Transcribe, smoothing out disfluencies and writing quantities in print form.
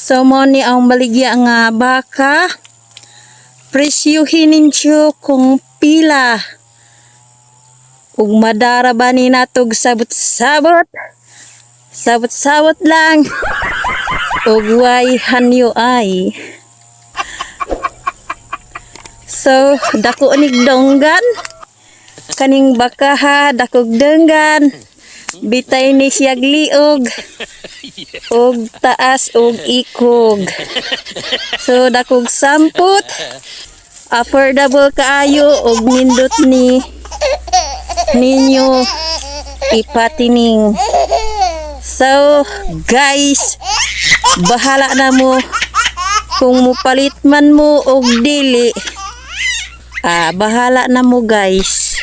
So mo ni ang baligya nga baka. Presyuhin ninyo kung pila. Ug madara ba ni natog sabot-sabot? Sabot-sabot lang. Ug way hanyo ay. So, dako nig donggan. Kaning bakaha, dakog donggan. Bitay ni siyag liog. Og taas og ikog. So, dakog sampot. Affordable kaayo og nindot ni ninyo ipatining. So, guys, bahala na mo kung mupalit man mo og dili. Ah, bahala na mo, guys.